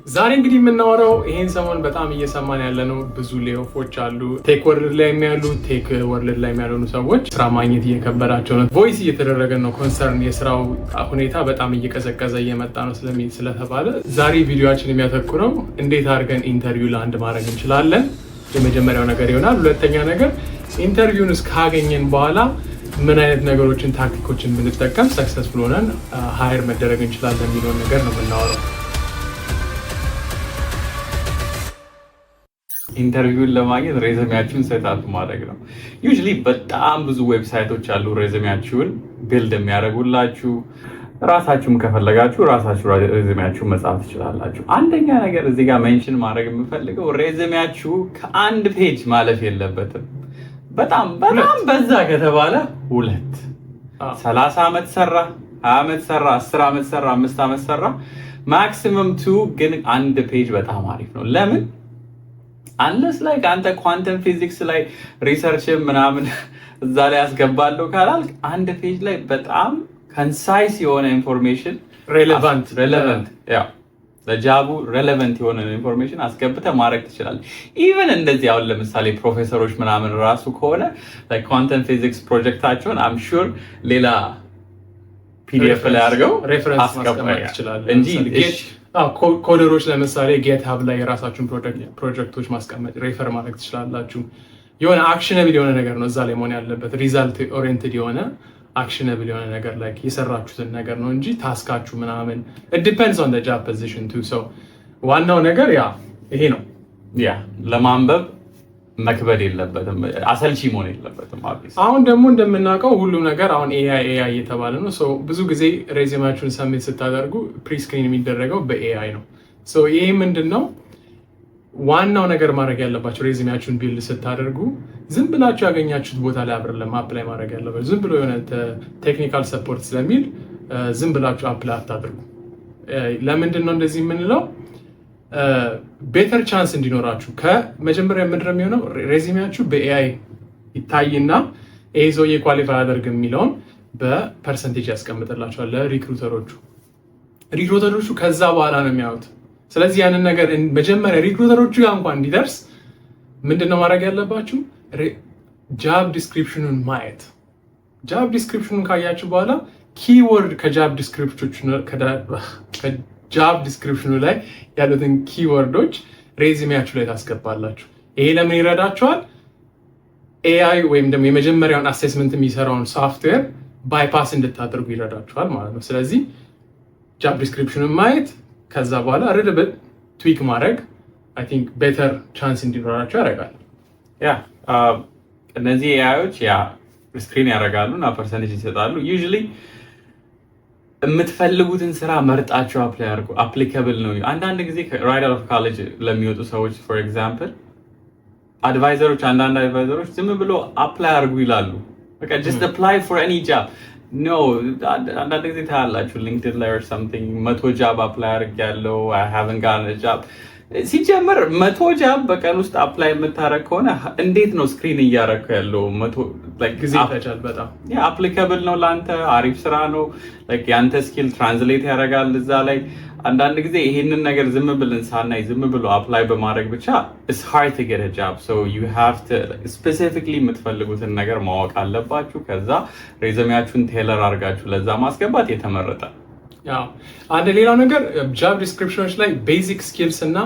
ዛሬ እንግዲህ የምናወራው ይሄን ሰሞን በጣም እየሰማን ያለነው ብዙ layoff ኦች አሉ። Tech world ላይ ያሉ፣ tech world ላይ ያልሆኑ ሰዎች ስራ ማግኘት እየከበዳቸው ነው። Voice እየተደረገ ነው concern፣ የስራው ሁኔታ በጣም እየቀዘቀዘ እየመጣ ነው ስለተባለ ዛሬ ቪዲዮአችን የሚያተኩረው እንዴት አድርገን interview land ማድረግ እንችላለን የመጀመሪያው ነገር ይሆናል። ሁለተኛ ነገር interview ውን እስካገኘን በኋላ ምን አይነት ነገሮችን፣ ታክቲኮችን ብንጠቀም successful ሆነን hire መደረግ እንችላለን የሚለውን ነገር ነው የምናወራው። Interview ን ለማግኘት resume ያችሁን set up ማድረግ ነው። Usually በጣም ብዙ website ኦች አሉ resume ያችሁን build የሚያደርጉላችሁ። ራሳችሁም ከፈለጋችሁ ራሳችሁ resume ያችሁን መጻፍ ትችላላችሁ። አንደኛ ነገር እዚህ ጋር mention ማድረግ የምፈልገው resume ያችሁ ከአንድ page ማለፍ የለበትም። በጣም በጣም በዛ ከተባለ ሁለት። 30 ዓመት ሰራ፣ 20 ዓመት ሰራ፣ 10 ዓመት ሰራ፣ 5 ዓመት ሰራ፣ maximum two፣ ግን አንድ page በጣም አሪፍ ነው። ለምን? Unless like አንተ quantum physics ላይ research ምናምን እዛ ላይ ያስገባለሁ ካላልክ አንድ page ላይ በጣም concise የሆነ information relevant Relevant፣ yeah፣ ለ job ኡ relevant የሆነ information አስገብተህ ማድረግ ትችላለህ። Even እንደዚህ አሁን ለምሳሌ ፕሮፌሰሮች ምናምን ራሱ ከሆነ quantum physics ፕሮጀክታቸውን I'm sure ሌላ PDF ላይ አድርገው reference ማስቀመጥ ትችላለህ እንጂ Coder ኦች ለምሳሌ GitHub ላይ የራሳችሁን ፕሮጀክቶች ማስቀመጥ፣ refer ማድረግ ትችላላችሁ። የሆነ actionable የሆነ ነገር ነው እዛ ላይ መሆን ያለበት። Result oriented የሆነ፣ actionable የሆነ ነገር ላይ የሰራችሁትን ነገር ነው እንጂ task ኣችሁ ምናምን depends on job position too። So ዋናው ነገር yeah፣ ይሄ ነው። Yeah፣ ለማንበብ መክበድ የለበትም፣ አሰልቺ መሆን የለበትም። Obviously አሁን ደግሞ እንደምናውቀው ሁሉም ነገር አሁን AI AI እየተባለ ነው። So ብዙ ጊዜ resume ያችሁን submit ስታደርጉ pre-screen የሚደረገው በ AI ነው። So ይሄ ምንድን ነው? ዋናው ነገር ማድረግ ያለባችሁ resume ያችሁን build ስታደርጉ ዝም ብላችሁ ያገኛችሁት ቦታ ላይ አይደለም apply ማድረግ ያለባችሁ። ዝም ብሎ የሆነ technical support ስለሚል ዝም ብላችሁ apply አታድርጉ። ለምንድን ነው እንደዚህ የምንለው? Better chance እንዲኖራችሁ። ከመጀመሪያ ምንድን ነው የሚሆነው? Resume ያችሁ በ AI ይታይና ይሄ ሰውዬ qualify አያደርግም የሚለውን በ percentage ያስቀምጥላቸዋል ለ recruiter ኦቹ። Recruiter ኦቹ ከዛ በኋላ ነው የሚያዩት። ስለዚህ ያንን ነገር መጀመሪያ recruiter ኦቹ ጋር እንኳን እንዲደርስ ምንድን ነው ማድረግ ያለባችሁ? Job description ኑን ማየት። Job description ኑን ካያችሁ በኋላ keyword ከ job description ኑ ላይ ያሉትን keyword ኦች resume ያችሁ ላይ ታስገባላችሁ። ይሄ ለምን ይረዳችኋል? AI ወይም ደግሞ የመጀመሪያውን assessment የሚሰራውን software bypass እንድታደርጉ ይረዳችኋል ማለት ነው። ስለዚህ job description ኑን ማየት፣ ከዛ በኋላ little bit tweak ማድረግ I think better chance እንዲኖራቸው ያደርጋል። Yeah፣ እነዚህ AI ዎች yeah screen ያደርጋሉ እና percentage ይሰጣሉ። Usually የምትፈልጉትን ስራ መርጣችሁ apply አድርጉ። Applicable ነው። አንዳንድ ጊዜ right out of college ለሚወጡ ሰዎች for example advisor ኦች፣ አንዳንድ advisor ኦች ዝም ብሎ apply አድርጉ ይላሉ። በቃ just apply for any job። No፣ አንዳንድ ጊዜ ታያላችሁ LinkedIn ላይ or something፣ 100 job apply አድርጌያለሁ፣ I haven't gotten a job። ሲጀመር 100 job በቀን ውስጥ apply የምታደርግ ከሆነ እንዴት ነው screen እያደረግክ ያለው? 100 ጊዜ ይፈጃል በጣም። Applicable ነው ለአንተ? አሪፍ ስራ ነው? የአንተ skill translate ያደርጋል እዛ ላይ? አንዳንድ ጊዜ ይሄንን ነገር ዝም ብለን ሳናይ ዝም ብሎ apply በማድረግ ብቻ it's hard to get a job፣ so you have to specifically የምትፈልጉትን ነገር ማወቅ አለባችሁ። ከዛ resume ያችሁን tailor አድርጋችሁ ለዛ ማስገባት የተመረጠ። አንድ ሌላው ነገር job description ኖች ላይ basic skills እና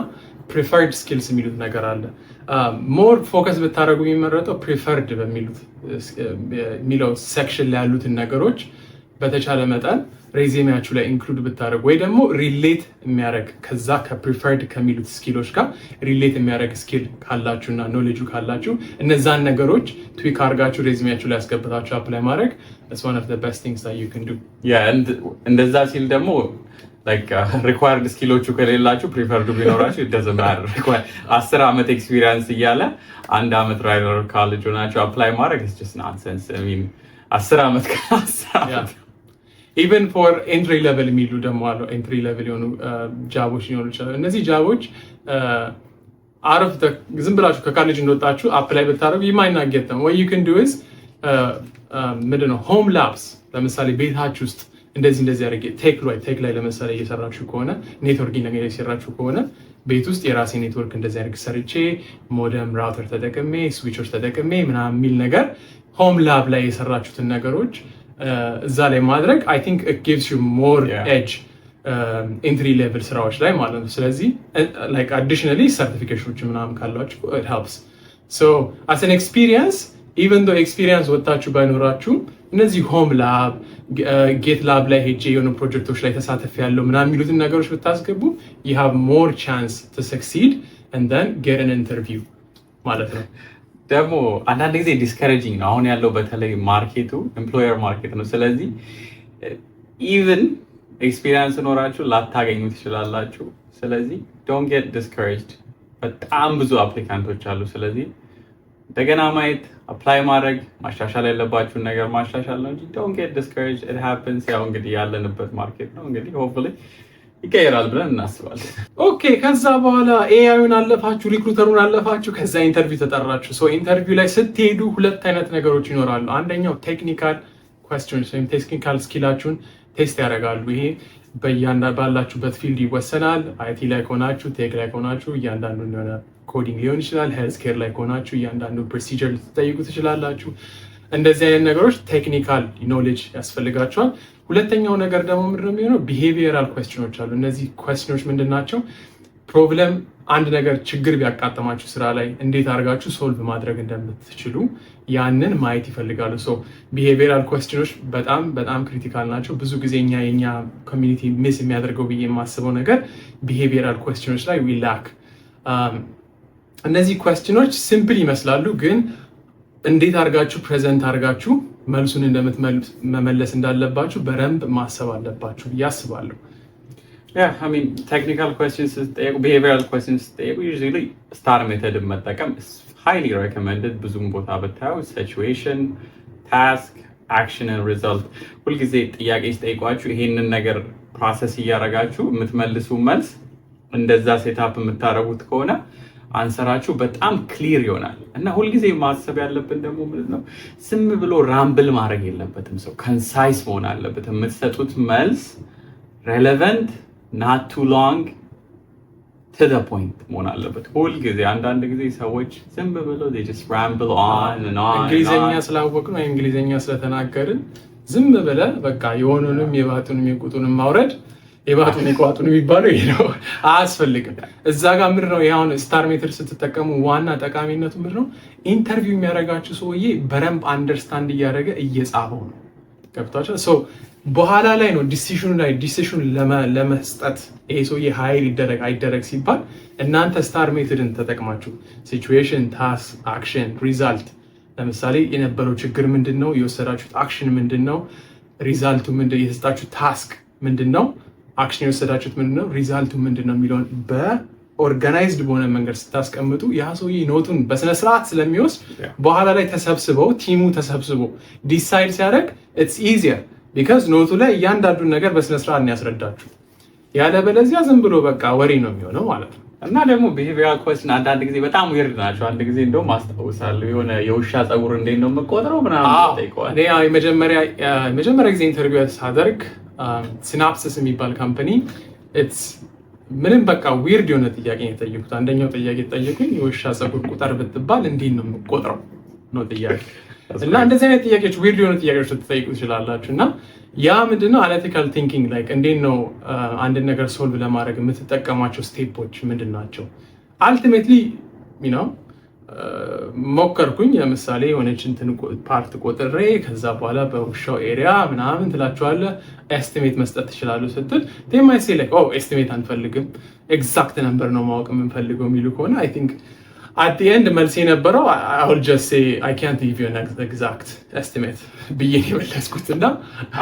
preferred skills የሚሉት ነገር አለ። More focus ብታደርጉ የሚመረጠው preferred በሚሉት የሚለው section ላይ ያሉትን ነገሮች በተቻለ መጠን resume ያችሁ ላይ include ብታደርጉ ወይ ደግሞ relate የሚያደርግ፣ ከዛ ከ preferred ከሚሉት skill ኦች ጋር relate የሚያደርግ skill ካላችሁ እና ኖሌጁ ካላችሁ እነዛን ነገሮች tweak አድርጋችሁ resume ያችሁ ላይ ያስገብታችሁ apply ማድረግ is one of the best things that you can do. እንደዛ ሲል ደግሞ required skill ኦቹ ከሌላችሁ preferred ኡ ቢኖራችሁ doesn't matter። 10 ዓመት experience እያለ አንድ ዓመት right out of college ሆናችሁ apply ማድረግ it's just nonsense። 10 ዓመት ከ10 ዓመት Even for entry level የሚሉ ደግሞ አሉ። Entry level የሆኑ job ኦች ሊኖሩ ይችላሉ። እነዚህ job ኦች አረፍ ዝም ብላችሁ ከካሌጅ እንደወጣችሁ apply ብታደርጉ you might not get them። What you can do is ምንድን ነው home labs፣ ለምሳሌ ቤታችሁ ውስጥ እንደዚህ እንደዚህ አድርጌ tech ላይ ለምሳሌ እየሰራችሁ ከሆነ፣ networking ነገር እየሰራችሁ ከሆነ፣ ቤት ውስጥ የራሴ ኔትወርክ እንደዚህ አድርግ ሰርቼ፣ modem router ተጠቅሜ፣ switch ኦች ተጠቅሜ ምናምን የሚል ነገር፣ home lab ላይ የሰራችሁትን ነገሮች እዛ ላይ ማድረግ I think it gives you more edge entry level ስራዎች ላይ ማለት ነው። ስለዚህ like additionally certification ኦች ምናምን ካሏችሁ it helps. So as an experience, even though experience ወጥታችሁ ባይኖራችሁ፣ እነዚህ home lab፣ GitLab ላይ ሄጄ የሆኑ ፕሮጀክቶች ላይ ተሳትፌያለሁ ምናምን የሚሉትን ነገሮች ብታስገቡ you have more chance to succeed and then get an interview ማለት ነው። ደግሞ አንዳንድ ጊዜ discouraging ነው አሁን ያለው፣ በተለይ market ኡ employer market ነው። ስለዚህ even experience ኖራችሁ ላታገኙ ትችላላችሁ። ስለዚህ don't get discouraged። በጣም ብዙ applicant ኦች አሉ። ስለዚህ እንደገና ማየት፣ apply ማድረግ፣ ማሻሻል ያለባችሁን ነገር ማሻሻል ነው እንጂ don't get discouraged, it happens። ያው እንግዲህ ያለንበት market ነው፣ እንግዲህ hopefully ይቀየራል ብለን እናስባለን። Okay፣ ከዛ በኋላ AI ዩን አለፋችሁ፣ recruiter ኡን አለፋችሁ፣ ከዛ interview ተጠራችሁ። So interview ላይ ስትሄዱ ሁለት አይነት ነገሮች ይኖራሉ። አንደኛው technical questions ወይም technical skill ኣችሁን test ያደርጋሉ። ይሄ ባላችሁበት field ይወሰናል። IT ላይ ከሆናችሁ፣ tech ላይ ከሆናችሁ እያንዳንዱ የሆነ coding ሊሆን ይችላል። Healthcare ላይ ከሆናችሁ እያንዳንዱ procedure ልትጠይቁ ትችላላችሁ። እንደዚህ አይነት ነገሮች technical knowledge ያስፈልጋቸዋል። ሁለተኛው ነገር ደግሞ ምንድነው የሚሆነው? Behavioral question ኦች አሉ። እነዚህ question ኦች ምንድን ናቸው? Problem፣ አንድ ነገር ችግር ቢያጋጥማችሁ ስራ ላይ እንዴት አድርጋችሁ solve ማድረግ እንደምትችሉ ያንን ማየት ይፈልጋሉ። So behavioral question ኦች በጣም በጣም critical ናቸው። ብዙ ጊዜ እኛ የኛ community miss የሚያደርገው ብዬ የማስበው ነገር behavioral question ኦች ላይ we lack። እነዚህ question ኦች simple ይመስላሉ፣ ግን እንዴት አድርጋችሁ present አድርጋችሁ መልሱን እንደምትመለስ እንዳለባችሁ በደንብ ማሰብ አለባችሁ ብዬ አስባለሁ። Technical question ስትጠየቁ፣ behavioral question ስትጠየቁ usually STAR method ን መጠቀም highly recommended። ብዙም ቦታ ብታየው situation፣ task፣ action፣ result። ሁልጊዜ ጥያቄ ሲጠይቋችሁ ይሄንን ነገር process እያደረጋችሁ የምትመልሱ መልስ እንደዛ setup የምታደርጉት ከሆነ answer ኣችሁ በጣም clear ይሆናል። እና ሁልጊዜ ማሰብ ያለብን ደግሞ ምንድን ነው፣ ዝም ብሎ ramble ማድረግ የለበትም ሰው፣ concise መሆን አለበት። የምትሰጡት መልስ relevant፣ not too long፣ to the point መሆን አለበት ሁልጊዜ። አንዳንድ ጊዜ ሰዎች ዝም ብለው ramble on። እንግሊዝኛ ስላወቅን ወይ እንግሊዝኛ ስለተናገርን ዝም ብለህ በቃ የሆኑንም የባጡንም የቁጡንም ማውረድ፣ የባጡን የቋጡን የሚባለው ይሄ ነው፣ አያስፈልግም። እዛ ጋር ምንድን ነው፣ አሁን STAR method ስትጠቀሙ ዋና ጠቃሚነቱ ምንድን ነው? Interview የሚያደርጋችሁ ሰውዬ በደንብ understand እያደረገ እየጻፈው ነው። ገብቷችኋል? So በኋላ ላይ ነው decision ኑ ላይ decision ለመስጠት ይሄ ሰውዬ hire ይደረግ አይደረግ ሲባል እናንተ STAR method ን ተጠቅማችሁ situation፣ task፣ action፣ result፣ ለምሳሌ የነበረው ችግር ምንድን ነው? የወሰዳችሁት action ምንድን ነው? Result ኡ ምንድን፣ የተሰጣችሁ task ምንድን ነው? Action የወሰዳችሁት ምንድን ነው? Result ኡ ምንድን ነው የሚለውን በ organized በሆነ መንገድ ስታስቀምጡ ያ ሰውዬ note ኡን በስነስርዓት ስለሚወስድ በኋላ ላይ ተሰብስበው፣ team ኡ ተሰብስቦ decide ሲያደርግ it's easier because note ኡ ላይ እያንዳንዱን ነገር በስነስርዓት ነው ያስረዳችሁ። ያለበለዚያ ዝም ብሎ በቃ ወሬ ነው የሚሆነው ማለት ነው። እና ደግሞ behavioral question አንዳንድ ጊዜ በጣም weird ናቸው። አንድ ጊዜ እንደውም አስታውሳለሁ የሆነ የውሻ ፀጉር እንዴት ነው የምቆጥረው ምናምን ጠይቀዋል። እኔ የመጀመሪያ ጊዜ interview ሳደርግ Synopsys የሚባል company፣ ምንም በቃ weird የሆነ ጥያቄ ነው የጠየቁት። አንደኛው ጥያቄ ጠየቁኝ፣ የውሻ ፀጉር ቁጠር ብትባል እንዴት ነው የምቆጥረው ነው ጥያቄ። እና እንደዚህ አይነት ጥያቄዎች፣ weird የሆኑ ጥያቄዎች ልትጠይቁ ትችላላችሁ። እና ያ ምንድነው፣ analytical thinking like እንዴት ነው አንድን ነገር solve ለማድረግ የምትጠቀሟቸው step ኦች ምንድን ናቸው? Ultimately ነው ሞከርኩኝ። ለምሳሌ የሆነች እንትን part ቆጥሬ ከዛ በኋላ በውሻው area ምናምን ትላቸዋለህ፣ estimate መስጠት ትችላሉ ስትል they might say like "Oh, estimate አንፈልግም፣ exact number ነው ማወቅ የምንፈልገው" የሚሉ ከሆነ I think at the end መልስ የነበረው አሁን ጀስት ሴ አይ ካንት ጊቭ ዩ ኤግዛክት ኤስቲሜት ብዬ ነው የመለስኩት። እና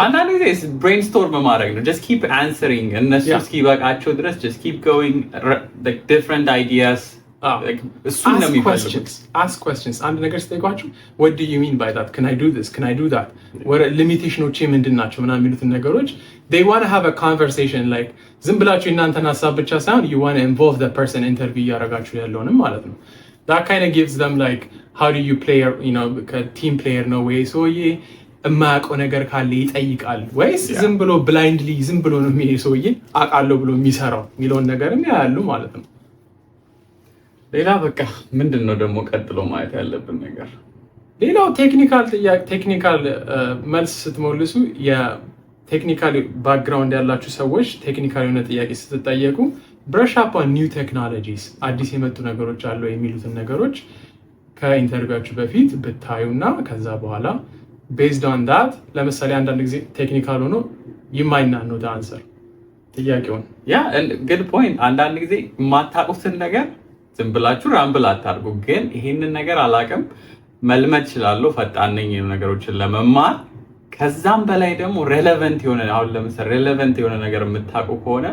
አንዳንድ ጊዜ brainstorm ማድረግ ነው። Just keep answering፣ እነሱ እስኪበቃቸው ድረስ just keep going, different ideas፣ እሱን ነው የሚፈልጉት። Ask questions። አንድ ነገር ስጠይቋችሁ "What do you mean by that? Can I do this? Can I do that? Limitation ኦቼ ምንድን ናቸው?" ምናምን የሚሉትን ነገሮች። They wanna have a conversation, like ዝም ብላችሁ የእናንተን ሀሳብ ብቻ ሳይሆን you wanna involve the person interview እያደረጋችሁ ያለውንም ማለት ነው። That kind of gives them like how do you play, ከ team player ነው ወይ ሰውዬ። የማያውቀው ነገር ካለ ይጠይቃል ወይስ ዝም ብሎ blindly ዝም ብሎ ነው የሚሄድ ሰውዬ አውቃለሁ ብሎ የሚሰራው የሚለውን ነገርም ያያሉ ማለት ነው። ሌላ በቃ ምንድን ነው ደግሞ ቀጥሎ ማየት ያለብን ነገር? ሌላው technical ጥያቄ፣ technical መልስ ስትመልሱ፣ የ technical background ያላችሁ ሰዎች technical የሆነ ጥያቄ ስትጠየቁ brush up on new technologies፣ አዲስ የመጡ ነገሮች አሉ የሚሉትን ነገሮች ከ interview ኣችሁ በፊት ብታዩና ከዛ በኋላ based on that፣ ለምሳሌ አንዳንድ ጊዜ technical ሆኖ you might not know answer ጥያቄውን። Yeah, good point። አንዳንድ ጊዜ የማታውቁትን ነገር ዝም ብላችሁ ramble አታርጉ። ግን ይሄንን ነገር አላውቅም፣ መልመድ እችላለሁ፣ ፈጣን ነኝ ነገሮችን ለመማር። ከዛም በላይ ደግሞ relevant የሆነ፣ አሁን ለምሳሌ relevant የሆነ ነገር የምታውቁ ከሆነ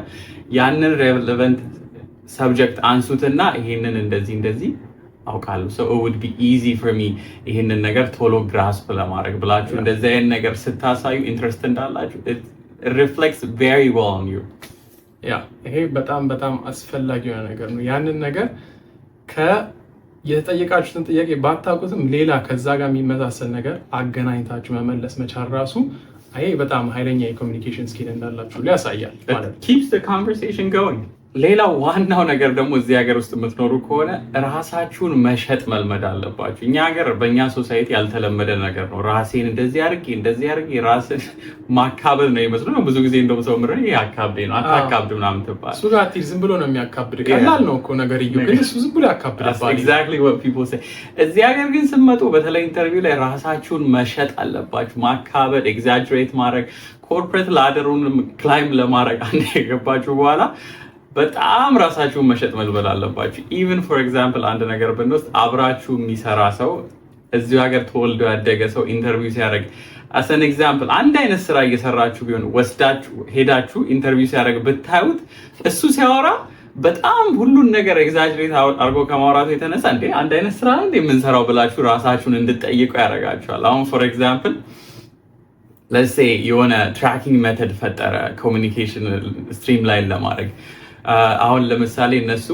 ያንን relevant subject አንሱትና ይሄንን እንደዚህ እንደዚህ አውቃለሁ፣ so it would be easy for me ይሄንን ነገር ቶሎ grasp ለማድረግ ብላችሁ እንደዚህ አይነት ነገር ስታሳዩ interest እንዳላችሁ reflects very well on you። Yeah፣ ይሄ በጣም በጣም አስፈላጊ የሆነ ነገር ነው። ያንን ነገር የተጠየቃችሁትን ጥያቄ ባታውቁትም ሌላ ከዛ ጋር የሚመሳሰል ነገር አገናኝታችሁ መመለስ መቻል ራሱ ይሄ በጣም ኃይለኛ የ communication skill እንዳላችሁ ያሳያል ማለት ነው። Keeps the conversation going። ሌላው ዋናው ነገር ደግሞ እዚህ ሀገር ውስጥ የምትኖሩ ከሆነ ራሳችሁን መሸጥ መልመድ አለባችሁ። እኛ ሀገር በእኛ society ያልተለመደ ነገር ነው። ራሴን እንደዚህ አድርጌ እንደዚህ አድርጌ ራስን ማካበድ ነው ይመስሉ ነው። ብዙ ጊዜ እንደውም ሰው ምረ ይሄ አካብዴ ነው፣ አታካብድ ምናምን ትባል። እሱ ጋር አትሂድ፣ ዝም ብሎ ነው የሚያካብድ። ቀላል ነው እኮ ነገርየው፣ ግን እሱ ዝም ብሎ ያካብድባል። Exactly what people say። እዚህ ሀገር ግን ስትመጡ በተለይ interview ላይ ራሳችሁን መሸጥ አለባችሁ። ማካበድ፣ exaggerate ማድረግ፣ corporate ladder ኡን climb ለማድረግ አንድ የገባችሁ በኋላ በጣም ራሳችሁን መሸጥ መልመድ አለባችሁ። Even for example አንድ ነገር ብንወስድ አብራችሁ የሚሰራ ሰው፣ እዚሁ ሀገር ተወልዶ ያደገ ሰው interview ሲያደርግ፣ as an example አንድ አይነት ስራ እየሰራችሁ ቢሆን ወስዳችሁ ሄዳችሁ interview ሲያደርግ ብታዩት እሱ ሲያወራ በጣም ሁሉን ነገር exaggerate አድርጎ ከማውራቱ የተነሳ እንዴ አንድ አይነት ስራ እንዴ የምንሰራው ብላችሁ ራሳችሁን እንድትጠይቁ ያደርጋችኋል። አሁን for example let's say የሆነ tracking method ፈጠረ communication streamline ለማድረግ። አሁን ለምሳሌ እነሱ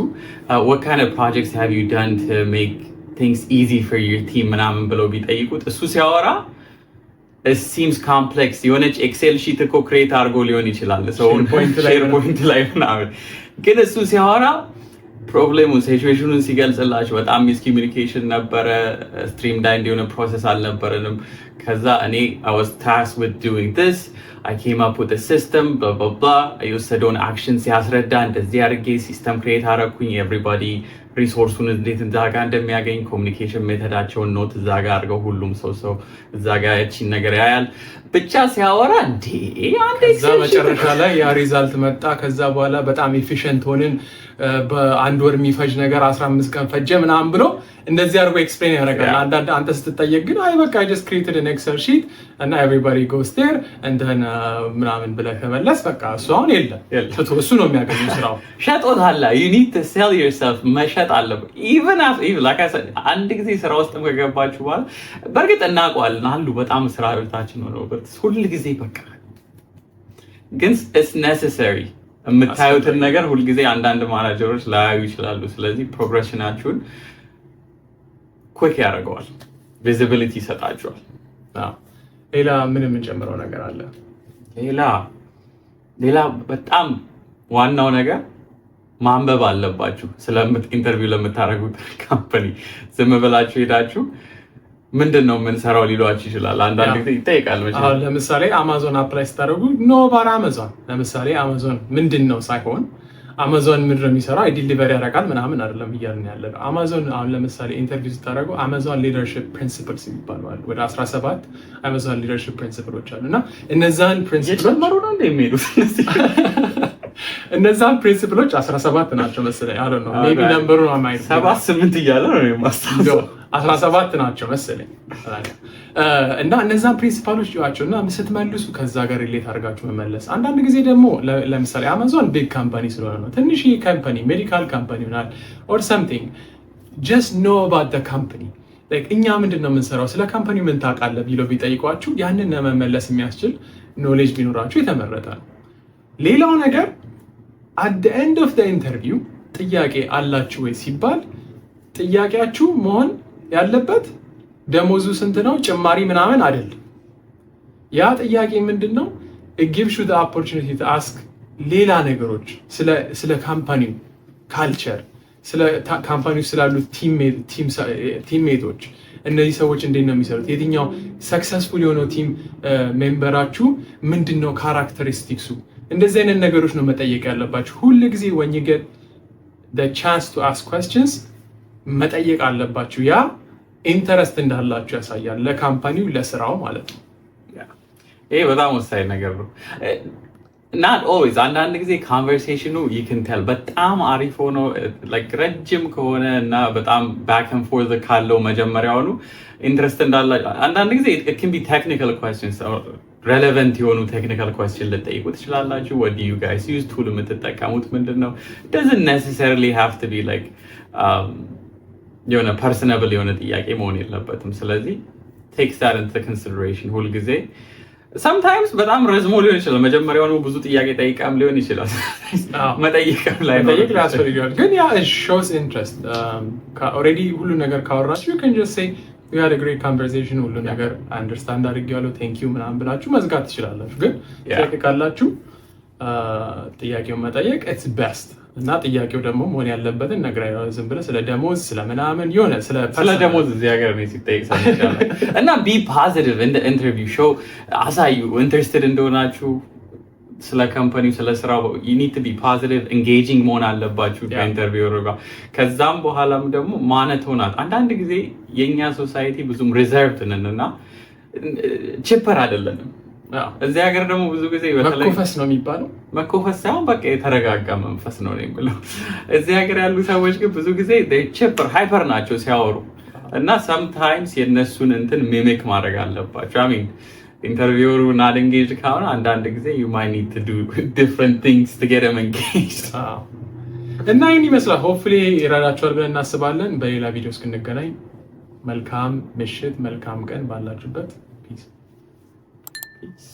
"What kind of projects have you done to make things easy for your team?" ምናምን ብለው ቢጠይቁት እሱ ሲያወራ it seems complex፣ የሆነች Excel sheet እኮ create አድርጎ ሊሆን ይችላል SharePoint ላይ ምናምን፣ ግን እሱ ሲያወራ problem ኡን situation ኡን ሲገልጽላቸው በጣም miscommunication ነበረ፣ streamlined የሆነ process አልነበረንም። ከዛ እኔ I was tasked with doing this, I came up with a system, blah blah blah፣ የወሰደውን action ሲያስረዳ እንደዚህ አድርጌ system create አደረኩኝ፣ everybody resource ኡን እንዴት እዛ ጋር እንደሚያገኝ communication method ኣቸውን note እዛ ጋር አድርገው ሁሉም ሰው እዛ ጋር ያቺን ነገር ያያል። ብቻ ሲያወራ እንዴ አንድ ከዛ መጨረሻ ላይ ያ result መጣ። ከዛ በኋላ በጣም efficient ሆንን፣ በአንድ ወር የሚፈጅ ነገር 15 ቀን ፈጀ ምናምን ብሎ እንደዚህ አድርጎ explain ያደርጋል። አንዳንድ አንተ ስትጠየቅ ግን አይ በቃ just created an Excel sheet እና everybody goes there እንትን ምናምን ብለህ ከመለስ በቃ እሱ አሁን የለም፣ እሱ ነው የሚያገኘው ስራው። ሸጦታል። You need to sell yourself፣ መሸጥ አለብህ። Even like I said አንድ ጊዜ ስራ ውስጥ ከገባችሁ በኋላ በእርግጥ እናውቀዋለን አሉ በጣም ስራ ቤታችን ነው ሁል ጊዜ በቃ ግን it's necessary። የምታዩትን ነገር ሁልጊዜ አንዳንድ ማናጀሮች ላያዩ ይችላሉ። ስለዚህ progression ኣችሁን quick ያደርገዋል፣ visibility ይሰጣችኋል። ሌላ ምን የምንጨምረው ነገር አለ? ሌላ በጣም ዋናው ነገር ማንበብ አለባችሁ። ስለ interview ለምታደርጉት company ዝም ብላችሁ ሄዳችሁ ምንድን ነው የምንሰራው ሊሏችሁ ይችላል። አንዳንድ ጊዜ ይጠይቃል። አሁን ለምሳሌ አማዞን apply ስታደርጉ know about Amazon፣ ለምሳሌ አማዞን ምንድን ነው ሳይሆን አማዞን ምንድን ነው የሚሰራው delivery ያደርጋል ምናምን አይደለም እያልን ያለ ነው። አማዞን አሁን ለምሳሌ interview ስታደርጉ Amazon leadership principles የሚባሉ አሉ። ወደ 17 Amazon leadership principle ኦች አሉ እና እነዛን principle ኦች እየጨመሩ ነው እንደ የሚሄዱት? እነዛን principle ኦች 17 ናቸው መሰለኝ። I don't know, maybe number ኡ ሰባት ስምንት እያለ ነው የማስታውሰው። 17 ናቸው መሰለኝ። እና እነዛን principle ኦች ይዋቸው እና ስትመልሱ ከዛ ጋር relate አድርጋችሁ መመለስ። አንዳንድ ጊዜ ደግሞ ለምሳሌ አማዞን big company ስለሆነ ነው። ትንሽ company፣ medical company ይሆናል or something፣ just know about the company፣ እኛ ምንድን ነው የምንሰራው፣ ስለ company ምን ታውቃለህ ቢለው ቢጠይቋችሁ ያንን ለመመለስ የሚያስችል knowledge ቢኖራችሁ የተመረጠ ነው። ሌላው ነገር at the end of the interview ጥያቄ አላችሁ ወይ ሲባል ጥያቄያችሁ መሆን ያለበት ደሞዙ ስንት ነው፣ ጭማሪ ምናምን አይደለም። ያ ጥያቄ ምንድን ነው? Gives you opportunity to ask ሌላ ነገሮች፣ ስለ company ው culture፣ ስለ company ው ስላሉ teammate ኦች፣ እነዚህ ሰዎች እንዴት ነው የሚሰሩት፣ የትኛው successful የሆነው team member ኣችሁ ምንድን ነው characteristics ኡ፣ እንደዚህ አይነት ነገሮች ነው መጠየቅ ያለባችሁ። ሁል ጊዜ when you get chance to ask questions መጠየቅ አለባችሁ። ያ interest እንዳላችሁ ያሳያል፣ ለ company ው ለስራው ማለት ነው። ይሄ በጣም ወሳኝ ነገር ነው። Not always፣ አንዳንድ ጊዜ conversation ኑ you can tell በጣም አሪፍ ሆኖ ረጅም ከሆነ እና በጣም back and forth ካለው መጀመሪያውኑ interest እንዳለ፣ አንዳንድ ጊዜ can be technical questions፣ relevant የሆኑ technical question ልትጠይቁ ትችላላችሁ። What do you guys use፣ tool የምትጠቀሙት ምንድን ነው? Doesn't necessarily have to be like የሆነ personable የሆነ ጥያቄ መሆን የለበትም። ስለዚህ take that into consideration ሁልጊዜ። Sometimes በጣም ረዝሞ ሊሆን ይችላል። መጀመሪያውኑ ብዙ ጥያቄ ጠይቃም ሊሆን ይችላል። መጠየቅም ላይ መጠየቅ ሊያስፈልጋል። ግን yeah, shows interest። Already ሁሉ ነገር ካወራችሁ you can just say, "We had a great conversation፣ ሁሉ ነገር understand አድርጌዋለሁ፣ thank you" ምናምን ብላችሁ መዝጋት ትችላላችሁ። ግን ጥያቄ ካላችሁ ጥያቄውን መጠየቅ it's best። እና ጥያቄው ደግሞ መሆን ያለበትን ነገር ዝም ብለህ ስለ ደሞዝ ስለ ምናምን የሆነ ስለ ደሞዝ እዚህ ሀገር እኔ ሲጠይቅ ሰምቻለሁ። እና be positive in interview፣ show አሳዩ interested እንደሆናችሁ ስለ company ው ስለ ስራው። You need to be positive፣ engaging መሆን አለባችሁ ከ interviewer ኡ ጋር። ከዛም በኋላም ደግሞ monotone ናት። አንዳንድ ጊዜ የእኛ society ብዙም reserved ነን እና chipper አይደለንም። እዚህ ሀገር ደግሞ ብዙ ጊዜ በተለይ መኮፈስ ነው የሚባለው። መኮፈስ ሳይሆን በቃ የተረጋጋ መንፈስ ነው የምለው። እዚህ ሀገር ያሉ ሰዎች ግን ብዙ ጊዜ chipper hyper ናቸው ሲያወሩ እና sometimes የእነሱን እንትን mimic ማድረግ አለባቸው። I mean, interviewer ኡ not engaged ከሆነ አንዳንድ ጊዜ you might need to do different things to get them engaged። እና ይህን ይመስላል። Hopefully ይረዳችኋል ብለን እናስባለን። በሌላ ቪዲዮ እስክንገናኝ መልካም ምሽት፣ መልካም ቀን ባላችሁበት። Peace. Peace.